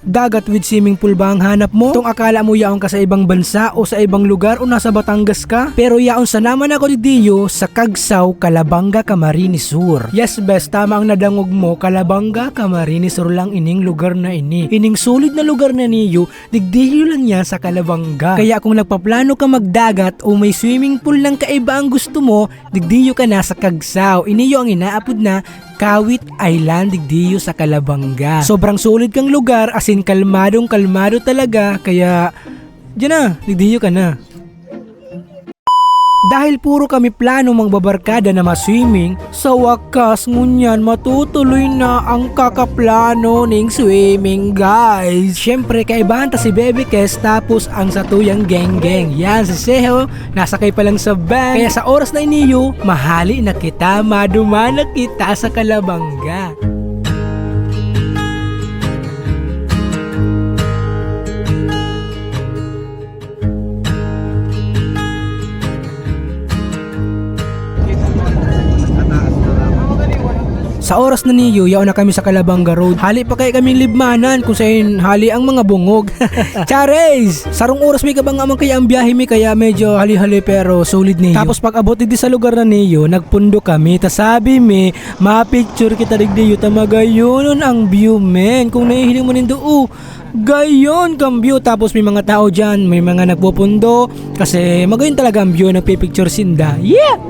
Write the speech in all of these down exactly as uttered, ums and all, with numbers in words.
Dagat with swimming pool ba ang hanap mo? Tong akala mo yaon ka sa ibang bansa o sa ibang lugar o nasa Batangas ka? Pero yaon sana man ako didiyo sa Kagsaw, Calabanga, Camarines Sur. Yes, bes, tama ang nadangog mo, Calabanga, Camarines Sur lang ining lugar na ini. Ining solid na lugar na niyo, digdiyo lang yan sa Calabanga. Kaya kung nagpaplano ka magdagat o may swimming pool ng kaiba ang gusto mo, digdiyo ka na sa Kagsaw. Iniyo ang inaapod na Kawit Island, digdiyo sa Calabanga. Sobrang solid kang lugar, as in kalmadong kalmado talaga, kaya diyan na, digdiyo ka na. Dahil puro kami plano magbabarkada na ma-swimming, sa wakas ngunyan matutuloy na ang kakaplano ning swimming, guys. Siyempre, kaibahan ta si Bebe Kes tapos ang satuyang geng-geng. Yan, si Seho, nasakay pa lang sa van. Kaya sa oras na iniyo, mahali na kita, maduman na kita sa Calabanga. Sa oras na niyo, yaon na kami sa Calabanga Road. Hali pa kaya kaming libmanan kung sain hali ang mga bungog. Charis! Sarong oras mi kabanga man kaya ang biyahe mi, kaya medyo hali-hali pero solid niyo. Tapos pag-abot digdi sa lugar na niyo, nagpundo kami. Ta sabi mi, ma-picture kita digdi, ta magayonon ang view, men. Kung nahihiling mo nindo, oh, gayon kang view. Tapos may mga tao diyan, may mga nagpupundo. Kasi magayon talaga ang view, nagpipicture sinda. Yeah!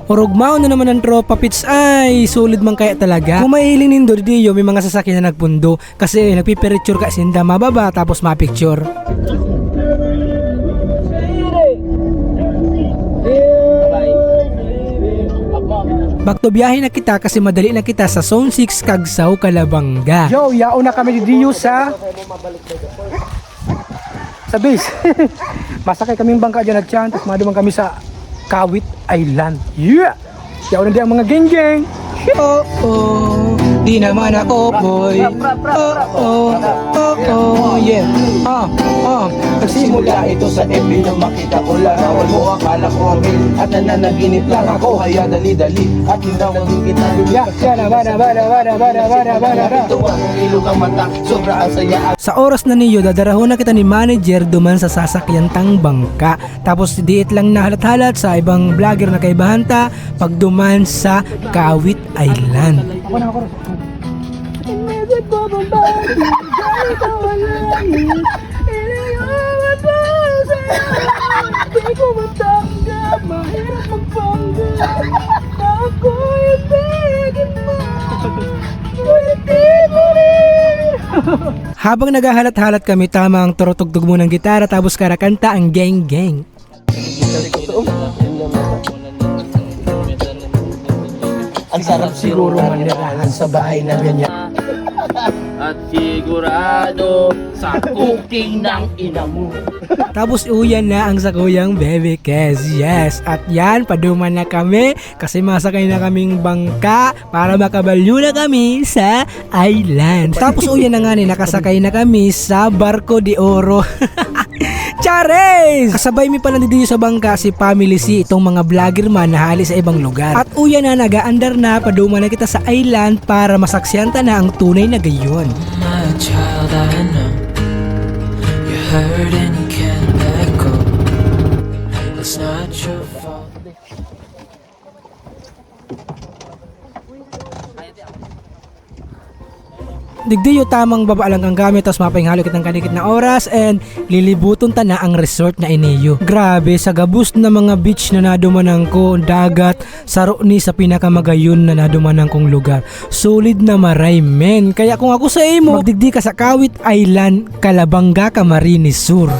Orog mao na naman ang tropa, Pits, ay solid man kaya talaga. Kung mahiling nindo, diyo may mga sasakyan na nagpundo kasi nagpipiritsure ka sinda mababa tapos mapicture. Back to biyahe na kita kasi madali na kita sa Zone six, Kagsaw, Calabanga. Yo, yaon na kami diyo sa Sa base. Masakay kaming bangka dyan at yan, tapos maduman kami sa Kawit Island. Yeah! Yaw na di ang mga geng-geng. Oo, di naman ako, boy. Oo, oo, yeah. Ah, ah. Nagsimula ito sa F B na makita ko larawan mo. Akala ko ang real at nananaginip lang ako. Kaya dali-dali at tinawag kita. Yeah, yeah, na, bana, bana, bana, bana, bana, bana, bana. Ito ang ilog ang mata. Sobra ang saya. Sa oras na niyo, dadarahon na kita ni manager duman sa sasakyan tang bangka. Tapos diit lang nahalat-halat sa ibang vlogger na kaibahan ta, pagduman sa Kawit Island. Habang naghahalat-halat kami, tama ang turutugtog mo ng gitara, tapos karakanta ang geng-geng. Ang sarap siguro manirahan sa bahay na ganyan. At sigurado sa cooking ng ina mo. Tapos uyan na ang sakuyang Bebe Kes. Yes, at yan, paduman na kami. Kasi masakay na kaming bangka para makabalyo na kami sa island. Tapos uyan na nga ni, nakasakay na kami sa Barco de Oro. Charis! Kasabay mi pala diyo sa bangka si Family C, itong mga vlogger man na hali sa ibang lugar. At uyan na, nag-aandar na, paduman na kita sa island para masaksihan ta na ang tunay na gayon. My child, I know you hurt and you can't let go. It's not your fault. Digdi yo tamang baba lang ang gamit, tapos mapahinghalo kitang kadikit na oras, and lilibuton ta na ang resort na iniyo. Grabe, sa gabos na mga beach na nadumanan ko, dagat, saro ni sa pinakamagayon na nadumanan kong lugar. Solid na maray, men. Kaya kung ako sa imo, magdigdi ka sa Kawit Island, Calabanga, Camarines Sur.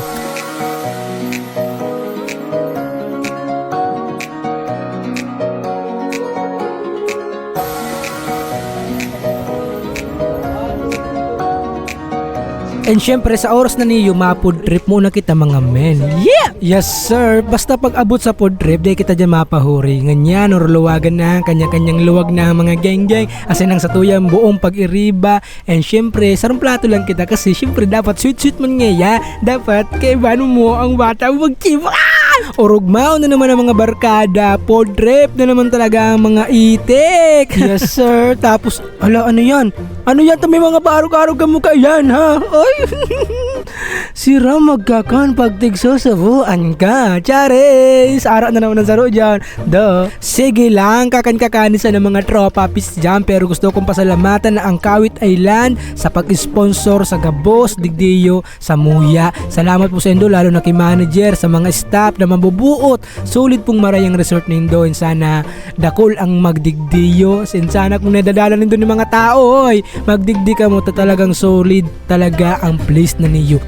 And syempre, sa oras na niyo, ma-food trip muna kita, mga men. Yeah! Yes, sir! Basta pag abot sa food trip, di kita dyan mapahuri. Nganyan, orluwagan na, kanya-kanyang luwag na ang mga geng-geng. Asin ang satuyang buong pag-iriba, and syempre, sarong plato lang kita kasi syempre dapat sweet-sweet man nga ya. Dapat kaibahan mo ang bata, magkiba! Ah! Orugmaon na naman ang mga barkada. Pod trip na naman talaga ang mga itik. Yes, sir. Tapos, ala, ano yan? Ano yan? May mga barog-arog ka mukha yan, ha? Oy! Si Ram magkakan pag tigsusubuan ka. Charis! Ara na naman ang saro dyan. Duh. Sige lang, kakan-kakani sa ng mga tropa, peace dyan. Pero gusto kong pasalamatan na ang Kawit Island sa pag-sponsor sa gabos, digdiyo, sa Muya. Salamat po sa indo, lalo na kay manager, sa mga staff na mabubuot. Solid pong maray ang resort nindo. And sana dakol ang magdigdiyo. And sana kung nadadala nindo ni mga tao, oy, magdigdi kamo ta talagang solid talaga ang place na niyo.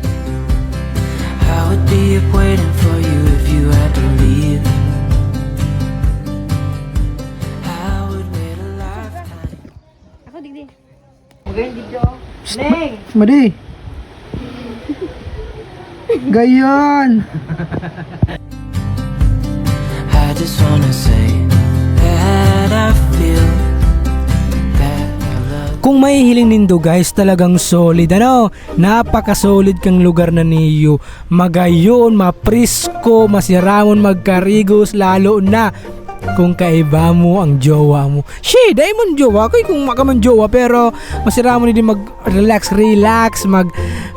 I would be waiting for you if you had to leave. I would wait a lifetime. Ako, digdi. Magayon dito. Neng! Madi! Gayon! I just wanna say that I feel that I love. Kung mahihiling nindo, guys, talagang solid, ano? Napaka-solid kang lugar na niyo. Magayon, maprisko, masiramon, magkarigos, lalo na kung kaiba mo ang jowa mo. Shit, dai man jowa. Kay kung maka man jowa, pero masiramon din mag-relax, relax, mag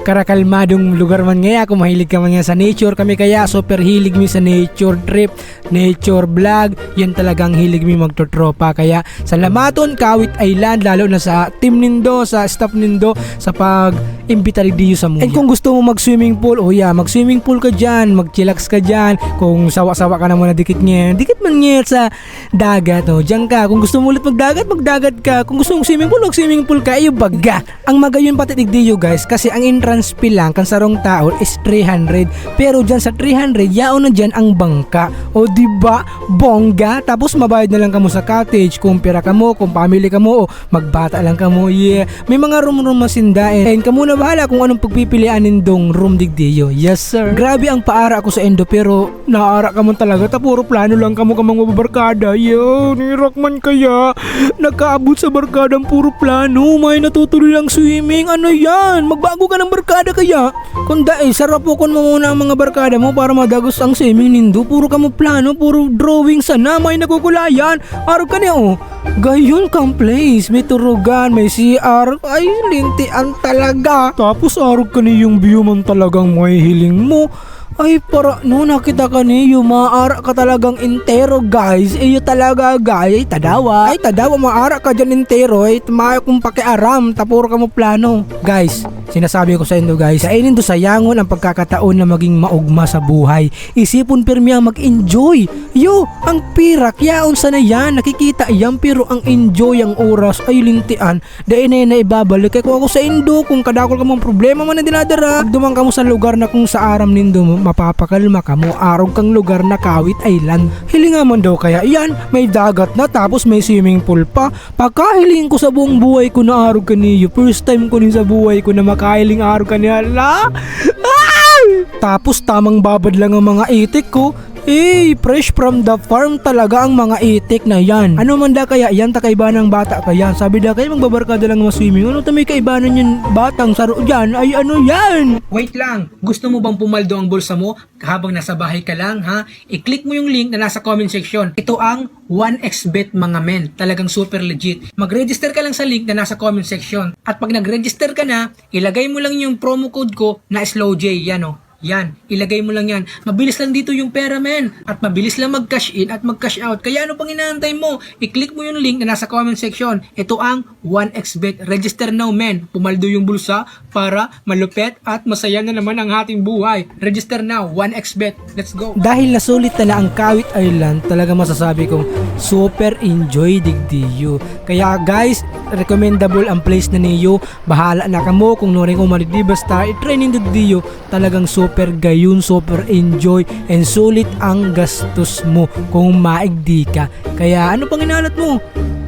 karakalmadong lugar man ngaya. Kung mahilig ka man nga sa nature, kami kaya super hilig mi sa nature trip, nature vlog. Yan talagang hilig mi magtotropa. Kaya salamaton, Kawit Island, lalo na sa team nindo, sa staff nindo, sa pag-imbita digdiyo sa Muya. And kung gusto mo mag-swimming pool, oh yeah, mag-swimming pool ka dyan, mag-chillax ka dyan. Kung sawa-sawa ka naman na dikit ngayon, dikit man ngayon sa dagat, oh, diyan ka. Kung gusto mo ulit magdagat, magdagat ka. Kung gusto mong swimming pool, mag-swimming pool ka. Iyo baga. Ang magayon pati digdiyo, guys, kasi ang entrance fee lang kan sarong tao is three hundred. Pero diyan sa three hundred, yaon na diyan ang bangka. O, di ba? Bongga. Tapos mabayad na lang kamo sa cottage, kung pira kamo, kung family kamo, o magbata lang kamo. Yeah. May mga room-room masinda, eh. And kamo na bahala kung anong pagpipilian nindong room digdiyo. Yes, sir. Grabe ang paara ako sa indo, pero naara ka man talaga, ta puro plano lang kamo ka mga barkada. Yo, nirak man kaya. Nakaabot sa barkadang puro plano, may natutuloy lang swimming. Ano yan? Magbago ka ng barkada kaya? Kung dai, sarapokon mo muna ang mga barkada mo para madagos ang swimming nindo. Puro kamo plano, puro drawing sana, may nagkukulayan. Arog ka niya, oh. Gayon kang place, may turugan, may C R. Ay, lintian talaga. Tapos arog ka niyong view man talagang mahihiling mo. Ay, para, no, nakita ka niyo, maara ka talagang entero, guys. Iyo talaga, guys. Ay, tadawa. Ay, tadawa, maara ka dyan entero. Ay, tama akong pakiaram. Tapuro ka mo plano. Guys, sinasabi ko sa indo, guys, dai nindo sayangon ang pagkakataon na maging maugma sa buhay. Isipon pirmi ang mag-enjoy. Yo, ang pirak, yaon sana yan. Nakikita yan, pero ang enjoy, ang oras, ay lintian. Dai na yan na ibabalik. Kaya kung ako sa indo, kung kadakol ka mong problema man na dinadara, magduman kamo sa lugar na kung sa aram nindo mapapakalma kamo, arog kang lugar na Kawit Island. Hilinga man daw kaya yan, may dagat na tapos may swimming pool pa. Pagkahiling ko sa buong buhay ko na arog kaniyo. First time ko din sa buhay ko na makahiling arog kaniya. Hala! Ay! Tapos tamang babad lang ang mga itik ko. Eh, fresh from the farm talaga ang mga itik na yan. Ano man da kaya yan, ta kaibanan bata kaya? Sabi da kaya magbabarkada lang mga swimming. Ano ta may kaibanan yan, batang saro dyan? Ay, ano yan? Wait lang, gusto mo bang pumaldo ang bulsa mo habang nasa bahay ka lang, ha? I-click mo yung link na nasa comment section. Ito ang one X bet, mga men. Talagang super legit. Mag-register ka lang sa link na nasa comment section. At pag nag-register ka na, ilagay mo lang yung promo code ko na Slow J. Yan, oh. Yan, ilagay mo lang yan. Mabilis lang dito yung pera, men. At mabilis lang mag-cash in at mag-cash out. Kaya ano pang inaantay mo? I-click mo yung link na nasa comment section. Ito ang one X bet. Register now, men. Pumaldo yung bulsa para malupet at masaya na naman ang ating buhay. Register now, one X bet. Let's go. Dahil nasulit na na ang Kawit Island, talaga masasabi kong super enjoy digdiyo. Kaya guys, recommendable ang place na niyo. Bahala na kamo kung nuring o manigdi, basta i-try nindo digdiyo. Talagang super gayon, super enjoy, and sulit ang gastos mo kung maigdi ka. Kaya ano pang inalat mo?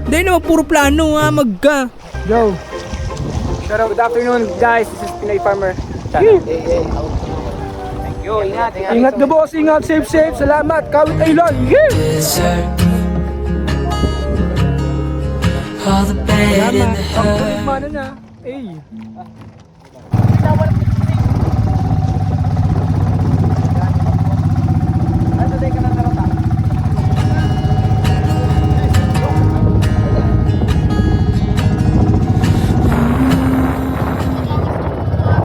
Dahil naman puro plano, ha, magka. Yo. Shout out. Good afternoon, guys. This is Pinoy Farmer Channel. Yo, ingat, ingat. Ingat ka, boss. Ingat. Safe, safe. Salamat. Kawit Island. Yeah. Deserve all the bad and the hurt. Salamat. Ang kulit, mano na. Ey.